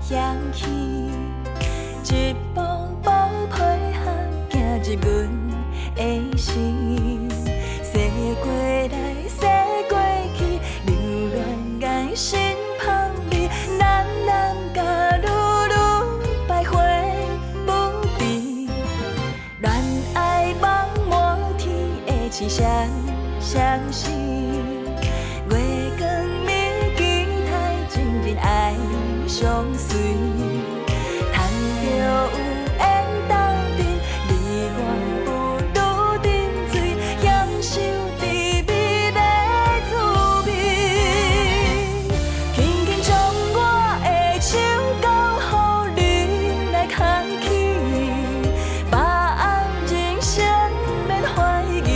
嫌棄，一步步配合行入阮的心，踅過來踅過去，留戀眼神香味，男男佮女女徘徊無止，戀愛夢滿天的痴相相惜，月光暝期待情人愛相隨，趁著有緣鬥陣，你我不如沉醉，享受甜蜜的滋味。輕輕將我的手交予你來牽起，把握人生免懷疑。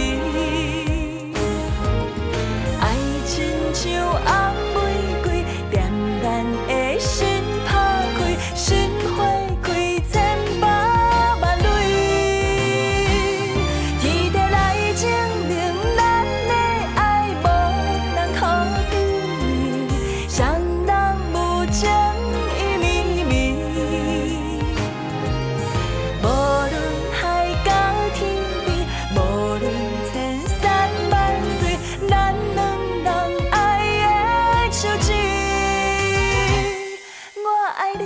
愛親像紅玫瑰，點咱的心拍開，心花開千百萬蕊。天地來證明咱的愛無人可比，誰人無情意綿綿。無論海角天邊，無論千山萬水，咱兩人愛的手指，我愛你。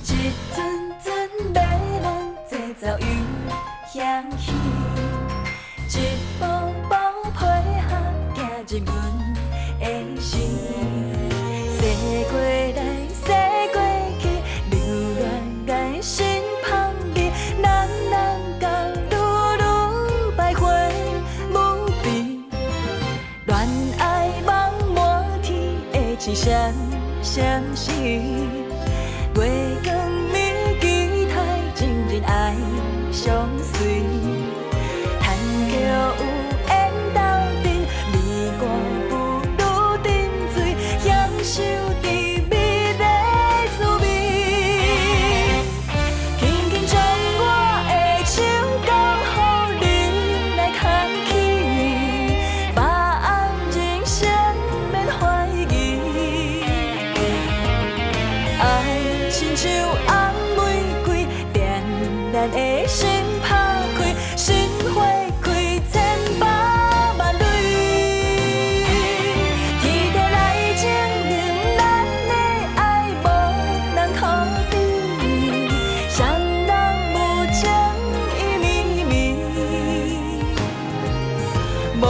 一陣陣迷人節奏又嫌棄，一步步配合行入阮的心，踅過來踅過去，留戀眼神香味，男男佮女女徘徊無邊，戀愛夢滿天的痴相相惜。月光暝期待情人愛相隨，趁著有緣鬥陣，你我不如沉醉，享受甜蜜的滋味。輕輕將我的手交予你來牽起，把握人生免懷疑。愛親像紅玫瑰，點咱的心拍開，心花開千百萬蕊。天地來證明咱的愛無人可比，誰人無情意綿綿。無